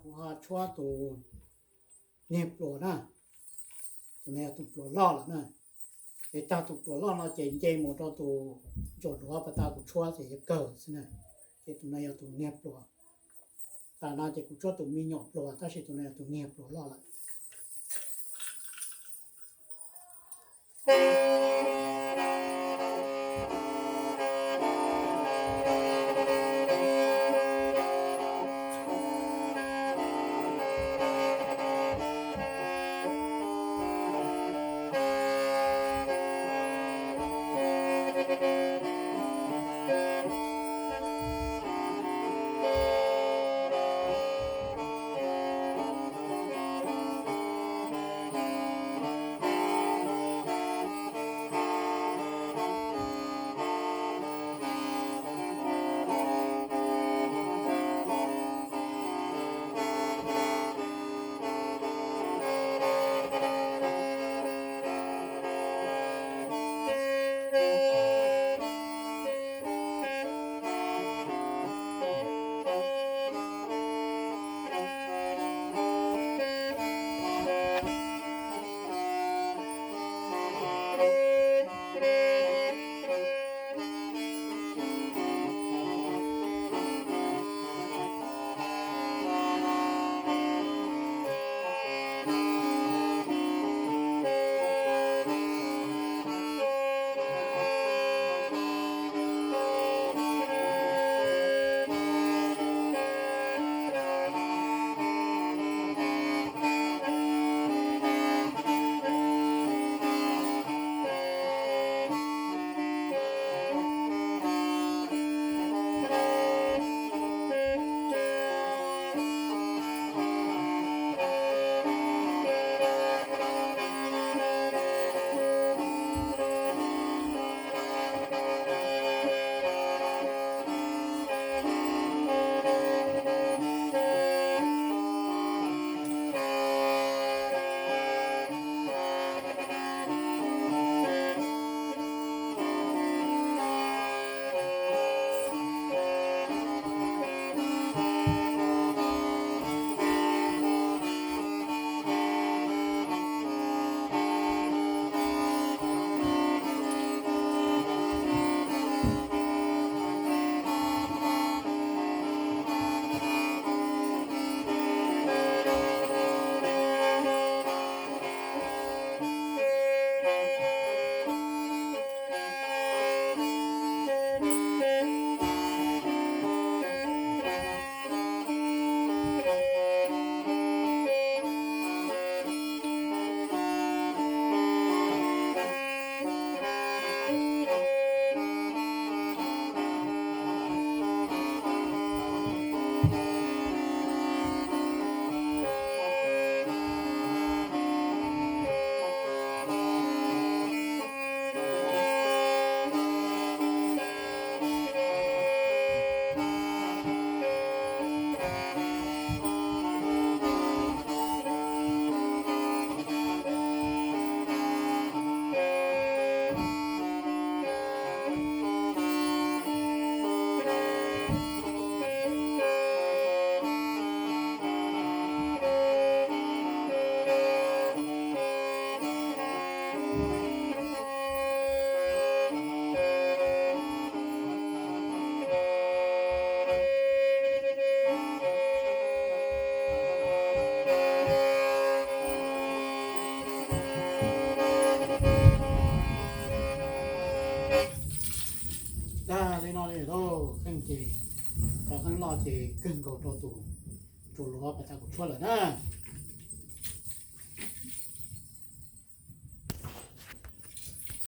Kuv ho tshuab tus niag pluas na, tus no yog tus pluas loj lawm na. Ces tag tus pluas loj no ces nce mus rau tus ntsaum duav pas tas kuv tshuab ces yuav kawg xwb na. Ces tus no yog tus niag pluas. Tam no ces kuv tshuab tus me nyuam pluas tab sis tus no yog tus niag pluas loj lawm. Tag li no li lauj, qeej ces, qeej loj ces kawg nkaus rau tus ntsaum duav pas tas kuv tshuab lawm na.